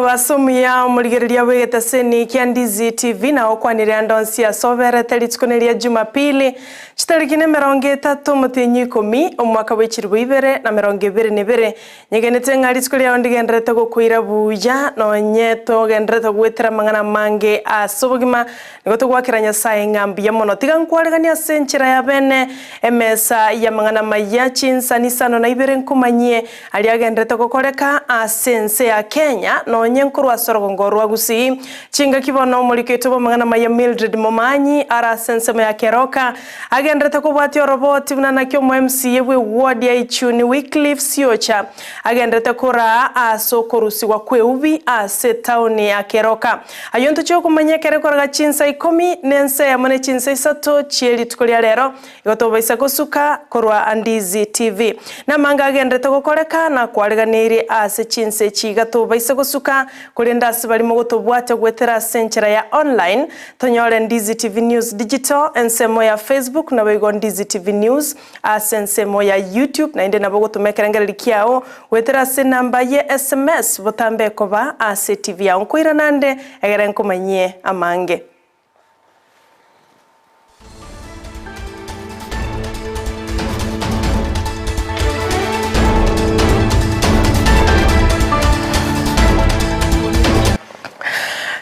Omobaso omuya omorigereria bw'egetaseni kia Ndizi TV na okwanire ande onsi ase oberete rituko neria Jumapili chitariki nemerongo etato omotienyi ikomi omwaka bwe chilifu ibere na merongo ebere na ebere. Nyegenete ng'a rituko riao ndigendererete gokoira buya nonye togendererete goetera amang'ana amange ase obogima nigo togoakera Nyasae ng'a mbuya mono. Tiga nkwareganie ase enchera ya bene emesa y'amang'ana amaya chinsani isano na ibere nkomanyie Aria agenderete gokoreka ase ense ya Kenya nonye nkorwa ase orogongo rwa Gusii. Chingaki bono omoriketwe bw'amang'ana maya Mildred Momanyi are ase ensemo ya Keroka agenderete kobwatia oroboti buna naki omo MCA bwe ward ya Ichuni Wycliffe Siocha agenderete koraa ase okorusigwa kw'eubi ase etaoni ya Keroka. Ayio ntochie okomanya ekere koraga chinsa ikomi ne ensemo ne chinsa isato chie rituko ria rero Igo tobaisa gosuka korwa Andizi TV. Namange agenderete gokoreka na kwareganeirie ase chinse echi iga tobaise gosuka, korende ase barimo gotobwatia goetera ase enchera ya online, tonyore Ndizi TV News Digital ensemo ya Facebook naboigo Ndizi TV News ase ensemo ya YouTube naende nabo gotoma ekerengereri kiao goetera ase enamba ye sms botambe ekoba ase TV yao. Nkoirana nde egere nkomanyie amange.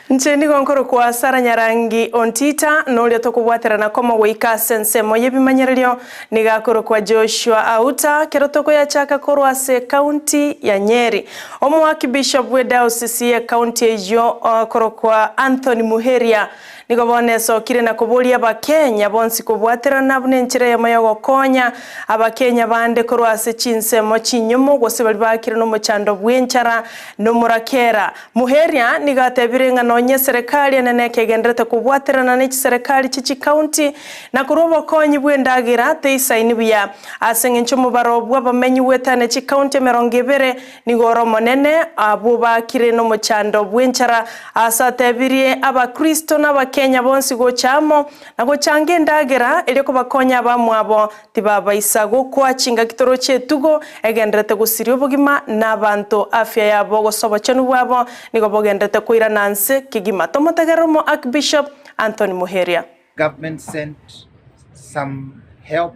Inche nigo nkorokwa Sara Nyarangi Ontita, na oria tokobwaterana komo goika ase ensemo y'ebimanyererio nigo akorokwa Joshua Auta, kero tokoyachaka korwa ase ekaunti ya Nyeri. Omoakibishop bw'edaosisi y'ekaunti eyio okorokwa Anthony Muheria nigo bono esokire na koboria Abakenya bonsi kobwaterana buna enchera eyemo y'ogokonya Abakenya bande korwa ase chinsemo chinyumu gose baria bakire nomochando bw'enchara nomorakera. Muheria nigo atebire ng'a nonye eserekari enene ekegenderete kobwaterana ne chiserekari chie chikaunti na korwa obokonyi bw'endagera teisaini buya ase eng'encho omobaro bw'abamenyi goetania chikaunti 20 Nigo ore Omonene, abwo bakire nomochando bw'enchara, aase atebirie Abakristo na Abakenya bonsi gocha amo, na gochanga endagera, erio kobakonya abamwabo tibabaisa gokwa chingaki toroche etugo egendererete gosiria obogima, na abanto afya yabo gose obochenu bwabo nigo bogendererete koirana nse kegima. Tomotegerere omo Archbishop Anthony Muheria. Government sent some help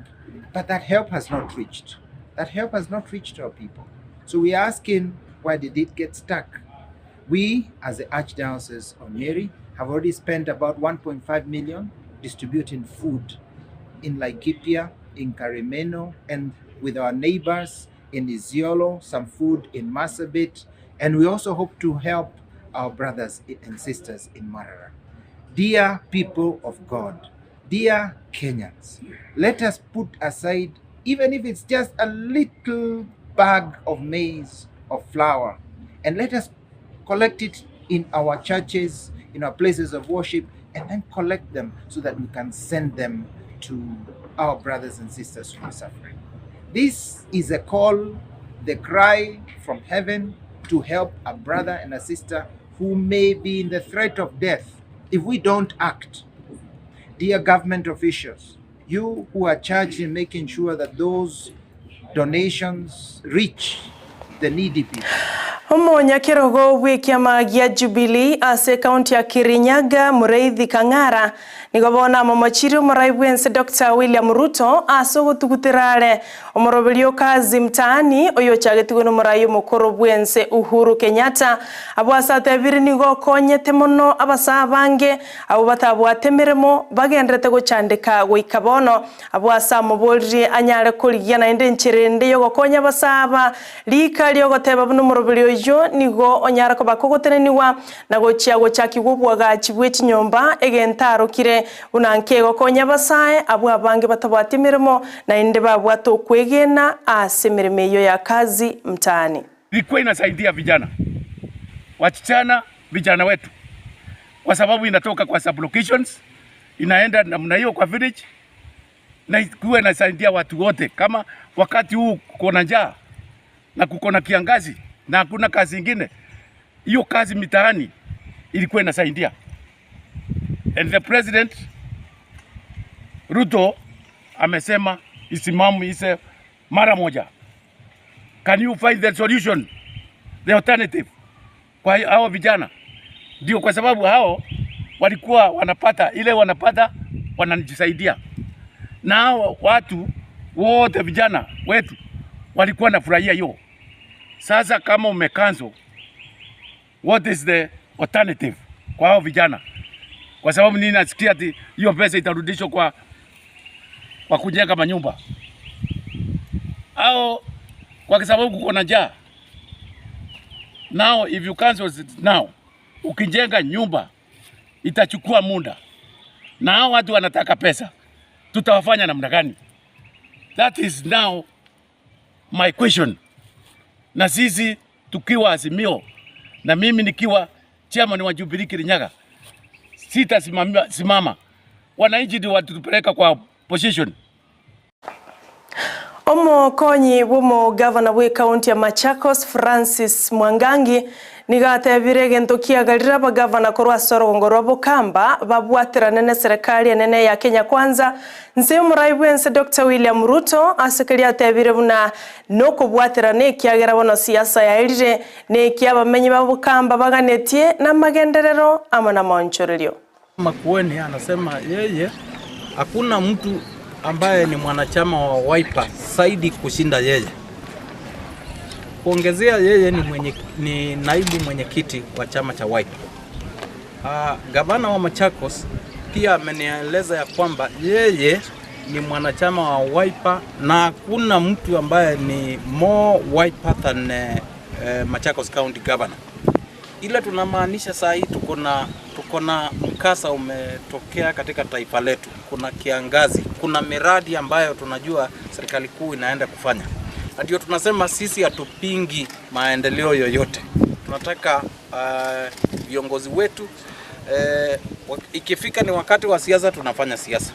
but that help has not reached that help has not reached our people so we are asking why did it get stuck we as the archdiocese of Nyeri have already spent about 1.5 million distributing food in Laikipia in Karimeno and with our neighbors in Isiolo, some food in Marsabit, and we also hope to help our brothers and sisters in Marara. Dear people of God, dear Kenyans, let us put aside, even if it's just a little bag of maize or flour, and let us collect it in our churches, in our places of worship, and then collect them so that we can send them to our brothers and sisters who are suffering. This is a call, the cry from heaven to help a brother and a sister who may be in the threat of death if we don't act. Dear government officials, you who are charged in making sure that those donations reach the needy people. Omonyakerogo bw'ekiama gia Jubilee ase ekaunti ya Kirinyaga, Mureithi Kang'ara, nigo bono amomochirie omorai bw'ense Doctor William Ruto ase ogotugutera are omoroberio Kazi Mtaani oyochagetigwe nomorai omokoro bw'ense Uhuru Kenyatta. Abwo ase atebire nigo okonyete mono abasaa abange Abwo batabwate emeremo bagendererete gochandeka goika bono. Abwo ase amoboririe anyare korigia naende enchera ende y'ogokonya abasaa aba. Riika ri'ogoteba buna omoroberi oyio nigo onyare koba kogotenenigwa na gochia gochakigwa oboagachi bwe chinyomba, egento arokire buna nkegokonya abasae abwo abange batabwati emeremo naende babwate okwegena ase emeremo eyio ya Kazi Mtaani. Ilikuwa inasaidia vijana, wasichana, vijana wetu kwa sababu inatoka kwa sub-locations inaenda namna hiyo kwa village na ikuwe inasaidia watu wote. Kama wakati huu kuko na njaa na kuko na kiangazi na hakuna kazi ingine, hiyo kazi mitaani ilikuwa inasaidia. And the president Ruto amesema isimame ise mara moja. Can you find the solution, the alternative? Kwa hao vijana ndio, kwa sababu hao walikuwa wanapata ile wanapata wanajisaidia, na hao watu wote vijana wetu walikuwa nafurahia hiyo. Sasa kama umecancel, what is the alternative kwa hao vijana? Kwa sababu nini? Nasikia ati hiyo pesa itarudishwa kwa kujenga manyumba au kwa sababu kuko na njaa. Now if you cancel it now, ukijenga nyumba itachukua muda, na hao watu wanataka pesa, tutawafanya namna gani? That is now my question. Na sisi tukiwa Azimio na mimi nikiwa chairman wa Jubilee Kirinyaga, sitasimama simama. Wananchi ndio watupeleka kwa position. Omokonyi bw'omogavana bwa ekaunti ya Machakos Francis Mwangangi nigatebire egento kiagarire abagavana korwa ase orogongo rwa Bokamba babwaterane na serikali enene ya Kenya Kwanza nse omorai bwense Dr. William Ruto ase keria atebire buna nokobwaterana ekiagera bono siasa yaerire na ekia abamenyi ba Bokamba baganetie na amagenderero amo na maonchorerio. Makueni anasema yeye hakuna mtu ambaye ni mwanachama wa Wiper zaidi kushinda yeye. Kuongezea yeye ni naibu mwenyekiti wa chama cha Wiper. Gavana wa Machakos pia amenieleza ya kwamba yeye ni mwanachama wa Wiper na hakuna mtu ambaye ni more Wiper than Machakos County Governor. Ile tunamaanisha saa hii tuko na mkasa umetokea katika taifa letu. Kuna kiangazi, kuna miradi ambayo tunajua serikali kuu inaenda kufanya. Na ndio tunasema sisi hatupingi maendeleo yoyote. Tunataka viongozi wetu ikifika ni wakati wa siasa tunafanya siasa.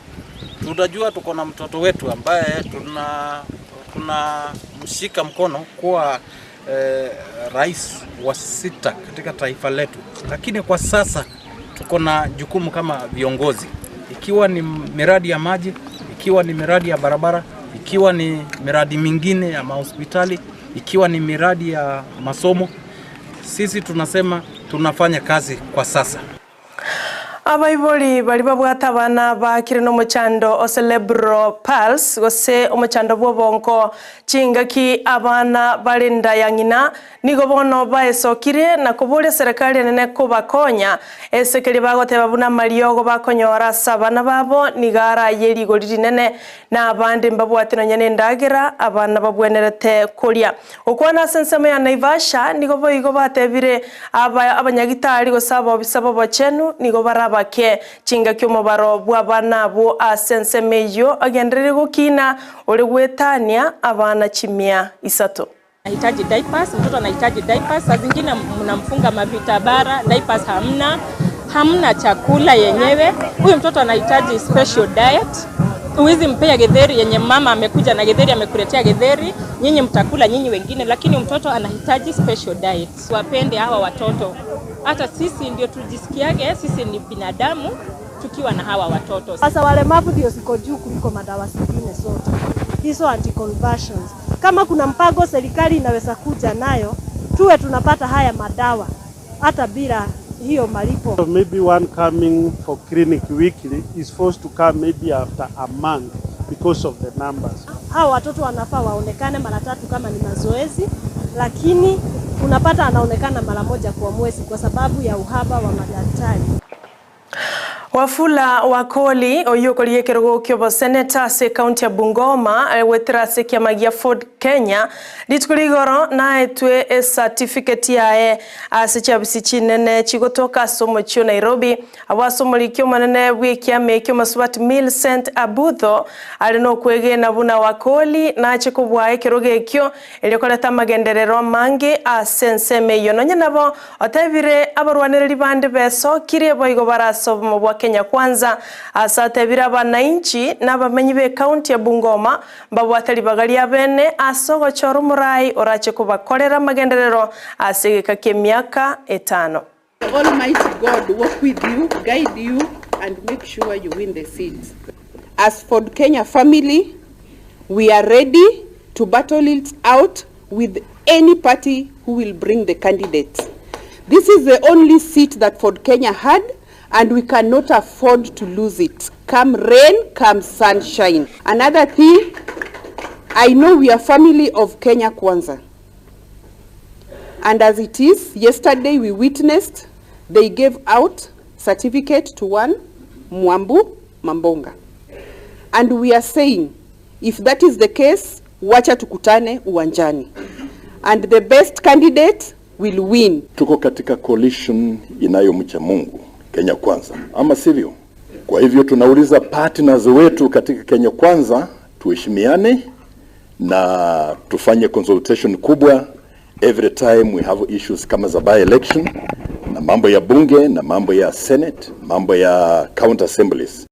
Tunajua tuko na mtoto wetu ambaye tunamshika mkono kuwa rais wa 6 katika taifa letu, lakini kwa sasa tuko na jukumu kama viongozi, ikiwa ni miradi ya maji, ikiwa ni miradi ya barabara, ikiwa ni miradi mingine ya mahospitali, ikiwa ni miradi ya masomo, sisi tunasema tunafanya kazi kwa sasa. Abaibori bari babwata abana bakire n'omuchando o cerebral palsy gose omuchando bw'obonko chingaki abana bari nda ya ng'ina nigo bono baesokire na koboria serikali enene kobakonya esekeri bagoteba buna mariogo bakonyora ase abana babo nigo araye rigori rinene na abande mbabwate nonya na endagera abana babwenerete koria. Okwana ase ensemo ya Naivasha nigo boigo batebire abanyagitari gose abobisa b'obochenu nigo barabake chingaki omobaro bwa abana abo ase ensemo eywo agenderere gokina ore gwetania abana chimia isato. Anahitaji diapers, mtoto anahitaji diapers. Saa zingine mnamfunga mavitabara, diapers hamna, hamna chakula yenyewe. Huyu mtoto anahitaji special diet. Huwezi mpea githeri yenye mama amekuja na githeri, amekuletea githeri, nyinyi mtakula nyinyi wengine, lakini mtoto anahitaji special diet. Wapende hawa watoto. Hata sisi ndio tujisikiage sisi ni binadamu tukiwa na hawa watoto. Sasa walemavu ndio ziko juu kuliko madawa zingine zote. Hizo anticonvulsions. Kama kuna mpango serikali inaweza kuja nayo, tuwe tunapata haya madawa hata bila hiyo malipo. So maybe one coming for clinic weekly is forced to come maybe after a month because of the numbers. Hao watoto wanafaa waonekane mara tatu kama ni mazoezi, lakini unapata anaonekana mara moja kwa mwezi kwa sababu ya uhaba wa madaktari. Wafula Wakoli oyukorie ekerogo kia oboseneta ase ekaunti ya Bungoma wetera ase ekiama gia Ford Kenya rituko rigoro naetwe ecertificate yaye ase chiabisi chinene chigotoka ase omochie o Nairobi abo ase omoriki omonene bwa ekiama ekio Mosubati Millicent Abutho are na okwegena buna Wakoli nache kobua ekerogo ekio erio koreta amagenderero amange ase ensemo eywo nonye nabo otebire abarwanereri bande besokire boigo barase obomo bwa Kenya Kwanza ase atebire abananchi n'abamenyi be county ya Bungoma mbabwate ribaga ria bene ase ogochora omorai orache kobakorera amagenderero ase egeka kia emiaka etano. Almighty God walk with you, guide you, and make sure you win the seats. As Ford Kenya family, we are ready to battle it out with any party who will bring the candidates. This is the only seat that Ford Kenya had and we cannot afford to lose it, come rain, come sunshine. Another thing, I know we are family of Kenya Kwanza. And as it is, yesterday we witnessed they gave out certificate to one Mwambu Mambonga. And we are saying, if that is the case, wacha tukutane uwanjani. And the best candidate will win. Tuko katika coalition inayomcha Mungu, Kenya Kwanza, ama sivyo? Kwa hivyo tunauliza partners wetu katika Kenya Kwanza tuheshimiane na tufanye consultation kubwa every time we have issues kama za by election na mambo ya bunge na mambo ya senate, mambo ya county assemblies.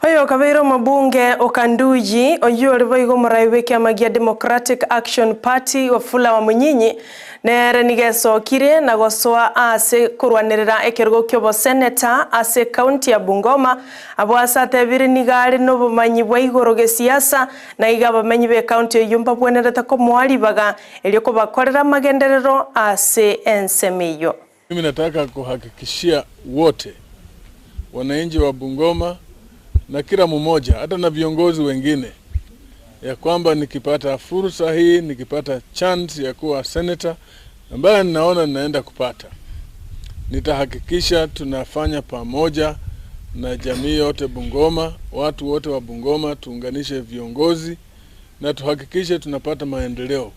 Oyo okabeire omobunge o Kanduyi, oyio ore boigo omorai bw'ekiama gia Democratic Action Party Wafula Wamunyinyi, nere nigo esokire na gosoa ase korwanerera ekerogo ki'oboseneta ase ekaunti ya Bungoma, abwo ase atebire nigo are nobomanyi bwa igoro gesiasa na iga abamenyi b'ekaunti eyio mbabwenerete komoa ribaga erio kobakorera amagenderero ase ensemo eyio. Mimi nataka kuhakikishia wote wananchi wa Bungoma na kila mmoja hata na viongozi wengine ya kwamba nikipata fursa hii, nikipata chance ya kuwa senator ambayo ninaona ninaenda kupata, nitahakikisha tunafanya pamoja na jamii yote Bungoma, watu wote wa Bungoma, tuunganishe viongozi na tuhakikishe tunapata maendeleo,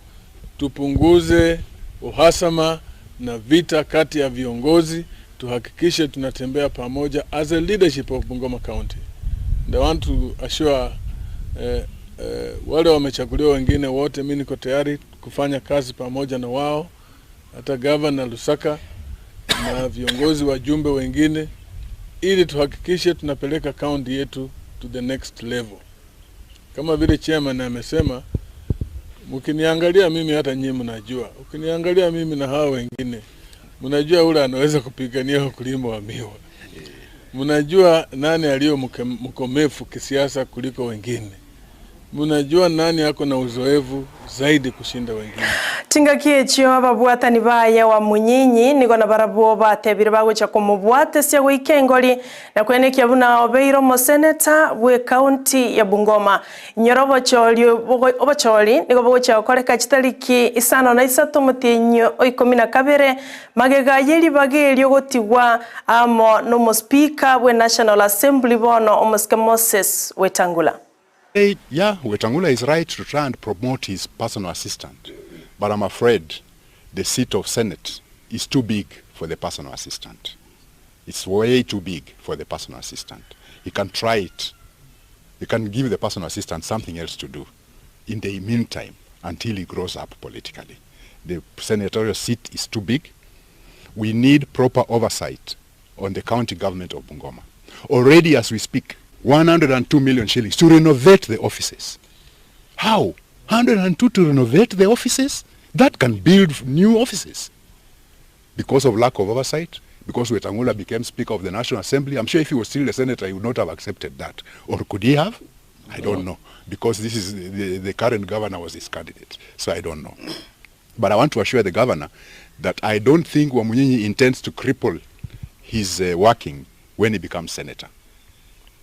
tupunguze uhasama na vita kati ya viongozi, tuhakikishe tunatembea pamoja as a leadership of Bungoma County. And I want to assure eh, eh, wale wamechaguliwa wengine wote, mi niko tayari kufanya kazi pamoja na wao, hata gavana Lusaka na viongozi wajumbe wengine, ili tuhakikishe tunapeleka kaunti yetu to the next level. Kama vile chairman amesema, mkiniangalia mimi hata nyinyi mnajua, ukiniangalia mimi na hawa wengine mnajua ule anaweza kupigania ukulima wa miwa, mnajua nani aliyo mkomefu kisiasa kuliko wengine, mnajua nani ako na uzoefu zaidi kushinda wengine. Chingaki echio ababwatani baye Wamunyinyi nigo nabarabwo batebire bagocha komobwatesia goika engori na kwenekia buna obeire omoseneta bwe county ya Bungoma. Inyora obochori obochori nigo bogocha gokoreka chitariki isano na isato omotienyi o ikomi na kabere magega ye ribaga erio gotigwa amo na omospika bwe National Assembly bono omosike Moses Wetangula. Yeah, Wetangula is right to try and promote his personal assistant, but I'm afraid the seat of Senate is too big for the personal assistant. It's way too big for the personal assistant. He can try it. He can give the personal assistant something else to do in the meantime until he grows up politically. The senatorial seat is too big. We need proper oversight on the county government of Bungoma. Already as we speak, 102 million shillings to renovate the offices. How? 102 to renovate the offices? That can build new offices. Because of lack of oversight, because Wetangula became Speaker of the National Assembly, I'm sure if he was still a senator, he would not have accepted that. Or could he have? I don't know. Because this is the, the current governor was his candidate. So I don't know. But I want to assure the governor that I don't think Wamunyinyi intends to cripple his uh, working when he becomes senator.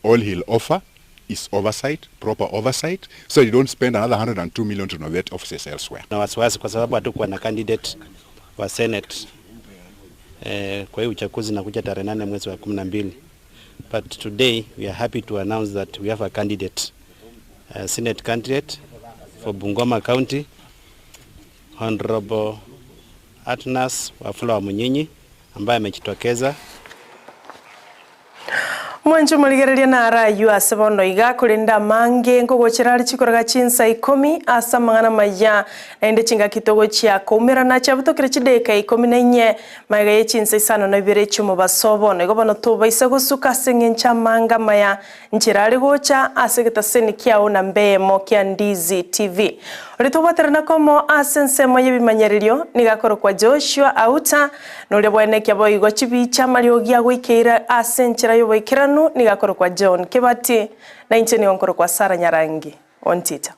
All he'll offer is oversight, proper oversight, so you don't spend another 102 million to renovate offices elsewhere. Na wasiwasi kwa sababu hatukuwa na candidate wa Senate eh, kwa hiyo uchaguzi nakuja tarehe nane mwezi wa 12 but today we are happy to announce that we have a candidate a Senate candidate for Bungoma County Honorable Atnas Wafula Wamunyinyi ambaye amejitokeza. Mwanche omorigereria naro ayio ase bono iga, korende amange nkogochera are chikoraga chinsa ikomi ase amang'ana amaya, naende chingaki togochia koumerana chiabutokire chidakika ikomi na inye magega ye chinsa isano na ibere chi'omobaso bono igo bono tobaisa gosuka ase eng'encho amange amaya nchera are gocha ase egetaseni kiao namba eyemo kia Ndizi TV. Oria tobwaterana komo ase ensemo y'ebimanyererio nigo akorokwa Joshua Auta, na oria bwenekia boigo chibicha amariogi agoikeire ase enchera y'oboikeranu nigo akorokwa John Kebati, na inche nigo nkorokwa Sarah Nyarangi Ontita.